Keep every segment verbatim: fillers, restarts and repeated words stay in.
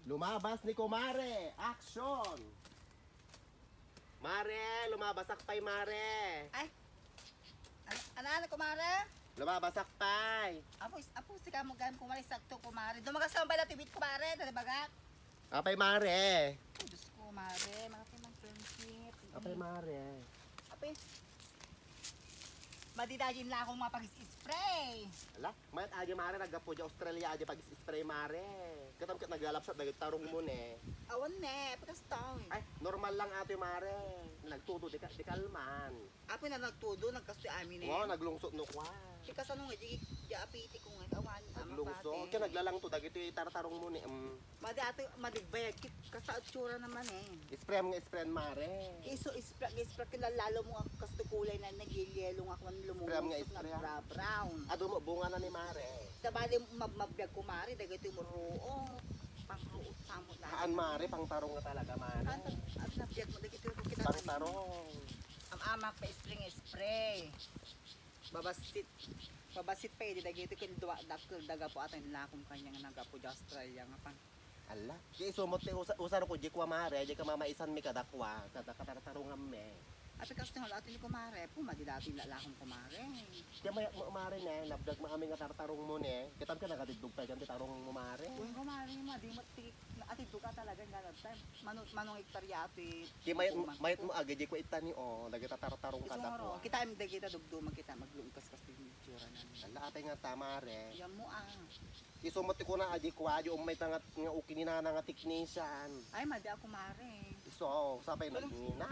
Lumabas ni kumare. Action! Mare, lumabasak pay, mare. Ay. Ano, ano, ano, kumare? Lumabasak pay. Apo, is-, apo, sika mo gam, kumare, sakto, kumare. Dumagas ka pala tibit, kumare, dali baga. Apay, mare. Ay, Diyos ko, mare, makapay man friendship. Apay, mare. Apay. Madidagin la akong mga pag-spray. Ala, mayat aja, mare, naggapu di Australia aja pag-spray, mare. Katam ket naglalapsat dagiti tarong mo ne. Awan ne, pagkasta. Ay, normal lang ato, mare. Nagtudo di ka, di kalman. Apo na nagtudo, nagkastoy amin ne. Wow, naglungsot no kwa. Di kasano nga, di, di apiti ko nga, awan, Naglungsot. Kaya naglalangto dagiti tartarong mo ne. Mm. Madi ato, madi bayag kit, kasta itsura naman eh. Spray nga spray, mare. Iso, spray, spray, kilalalo mo nga kasto kulay na nagyelo nga kung Spray nga lumulungsot, spray. Nagbra-brown. Adu mo, bunga na ni mare. Sa bali, mab-, mabbiag ko, mare, dagiti mo ruot. Pangruot, samot na. Haan, mare, pangtarong nga talaga, mare. Ang, ang nabbiag mo, dagiti mo kita. Pangtarong. Am-ama pa, spray nga spray. Babasit. Babasit pa idi dagiti ken dua dakkel dagapu aten lakom kanya nga nagapu di Australia nga pang. Ala, di isumot ti usa, usa ko di kwa, mare, di ka mamaisan mi kadakwa, kada katartarungan mi. Ati kasto nga atin ko, mare, pumadi dati la lakom ko, mare. Di mayat mo, mare, ne, nabdag mo amin nga tartarong mo, ne. Kitam ka nagadiddog pa dyan ti tarong mo, mare. Uy, ko, mare, madi mo ti, ati duka talaga nga nagtay. Manu-, manong hektarya ati. Ti mayat, mayat mo agi di ko itani, oh, dagita tartarong kadakwa. Kita im dagita dugdumag kita maglungkas kas ti itsura na. Ala, apay nga ta, mare. Yan mo, ah. Isu mo ti kuna, adi kwa, adi ummay ta nga, nga ukininana nga technician. Ay, madi ako, mare. Isu, sapay nagngina.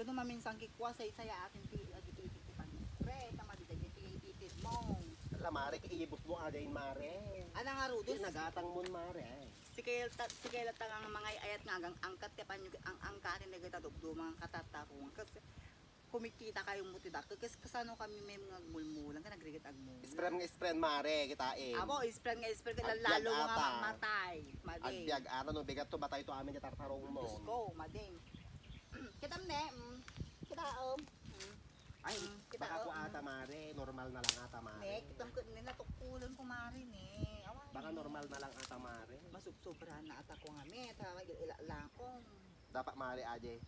Kuno maminsan kikwa, say-saya akin ti, adi ti, ti, ti, pang-spray, ta madi dagiti ititid mo. Ala, mare, kaibos mo, adi, mare. Ana nga rudos? Ti nagatang mo, mare. Sikay ta, sikay ta nga mga ayat nga agang angkat, ti panyo, ang angkatin dagita dugdumang katatarong. Kasi, kumikita kayo mo ti dakkel, kas-, kasano kami may mga agmulmulan, ka nagrigit agmula. Spray nga spray, mare, kita, eh. Amo, spray nga spray, ka Agbiag lalo nga ata. Mamatay. Madi. Agbiag ata, no, bigat to, batay to amin, katartarong mo. Diyos ko, madi. Kitam ne, mm. Kita, oh. Mm. Ay, mm, kita, baka oh, ko ata, mm. Mare, normal na lang ata, mare. Ne, kitam ko, ne, natukulan ko, mare, ne. Awan, baka ne. Normal na lang ata, mare. Masubsobra na ata ko nga, me, ta, ila lang ko. Dapat, mare, aje.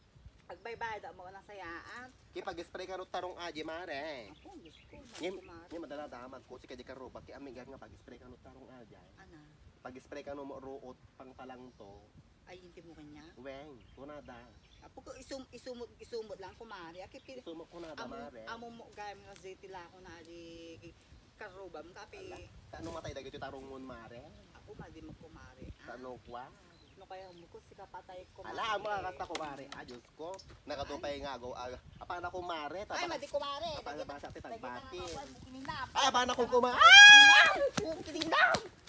Agbaybayad mo na sayaan. Ki pag-spray ka no tarong aje, mare. Ako, Diyos ko, Ngem, mare. Ngem, madala damag ko, si kadi karuba, ki amigan nga pag-spray ka no tarong aje. Ana? Pag-spray ka no mo ruot, pang palang to. Ay, hindi mo kanya? Weng, kunada. Apo ko, isum-, isumot, isumot lang, kumare. Aki, pil-, isumot kunada, amo, mare. Amo mo, gayam nga, zeti lang ako na, di, karubam ka, pi. Ala, ta ano matay dagiti tarong mo, mare? Ako, madi mo, kumare. Ah. Ta ano kwa? No kaya mo ko, sika patay ko, ala, mare. Amo nga kasta ko, mare. Ah, Diyos ko. Nakatupay nga agaw, aga. Apana ko, mare? Ay, madi ko, mare. Apana ba sa ti tagbati? Ay, apana ko, kuma-, ah! Kininam!